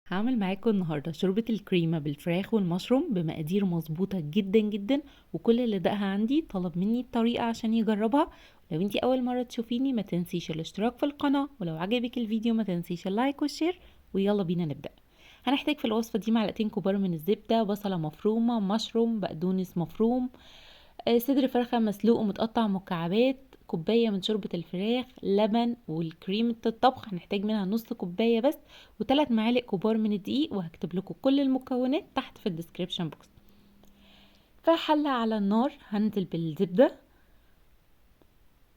هعمل معاكم النهارده شوربة الكريمة بالفراخ والمشروم بمقادير مظبوطة جدا جدا، وكل اللي دقها عندي طلب مني الطريقة عشان يجربها. لو انتي اول مرة تشوفيني ما تنسيش الاشتراك في القناة، ولو عجبك الفيديو ما تنسيش ال like وال share. ويلا بينا نبدأ. هنحتاج في الوصفة دي معلقتين كبار من الزبدة، بصلة مفرومة، مشروم، بقدونس مفروم، صدر فرخة مسلوق ومتقطع مكعبات، كوباية من شوربة الفراخ، لبن، والكريمة الطبخ هنحتاج منها نص كوباية بس، وثلاث معالق كبار من الدقيق. وهكتب لكم كل المكونات تحت في ال description box. فحلة على النار هنزل بالزبدة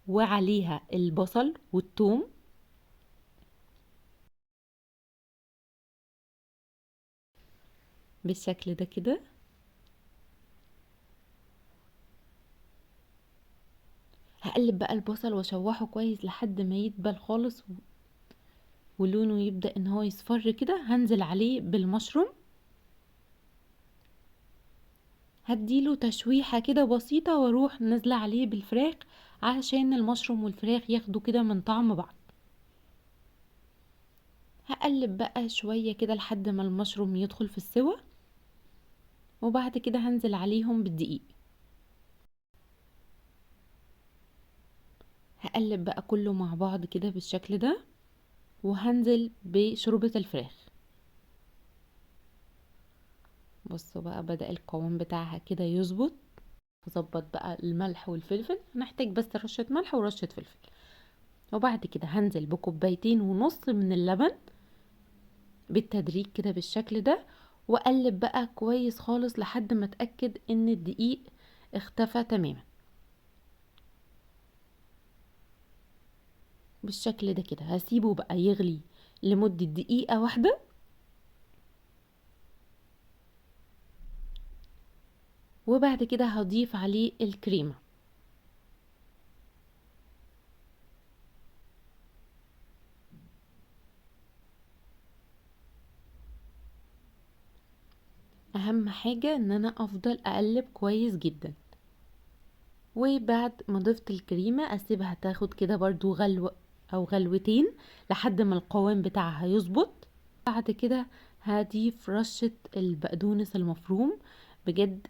وعليها البصل والثوم، بالشكل ده كده. هقلب بقى البصل واشوحه كويس لحد ما يدبل خالص ولونه يبدأ ان هو يصفر كده. هنزل عليه بالمشروم، هديله تشويحة كده بسيطة واروح نازلة عليه بالفراخ عشان المشروم والفراخ ياخدوا كده من طعم بعض. هقلب بقى شوية كده لحد ما المشروم يدخل في السوا، وبعد كده هنزل عليهم بالدقيق. هقلب بقى كله مع بعض كده بالشكل ده، وهنزل بشوربة الفراخ. بصوا بقى بدأ القوام بتاعها كده يظبط. هظبط بقى الملح والفلفل، هنحتاج بس رشة ملح ورشة فلفل. وبعد كده هنزل بكوبايتين ونص من اللبن بالتدريج كده بالشكل ده، واقلب بقى كويس خالص لحد ما اتأكد ان الدقيق اختفى تماما بالشكل ده كده. هسيبه بقى يغلي لمدة دقيقة واحدة، وبعد كده هضيف عليه الكريمة. اهم حاجة ان انا افضل اقلب كويس جدا. وبعد ما ضفت الكريمة اسيبها تاخد كده برضو غلوة او غلوتين لحد ما القوام بتاعها يظبط. بعد كده هضيف رشة البقدونس المفروم. بجد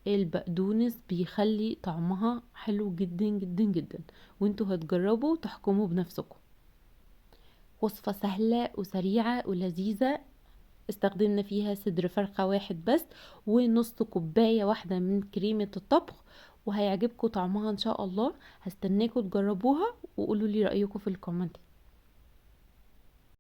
البقدونس بيخلي طعمها حلو جدا جدا جدا، وانتوا هتجربوا وتحكموا بنفسكم. وصفة سهلة وسريعة ولذيذة، استخدمنا فيها صدر فرخة واحد بس ونص كوباية واحدة من كريمة الطبخ، وهيعجبكم طعمها ان شاء الله. هستناكم تجربوها وقولوا لي رأيكم في الكومنتات.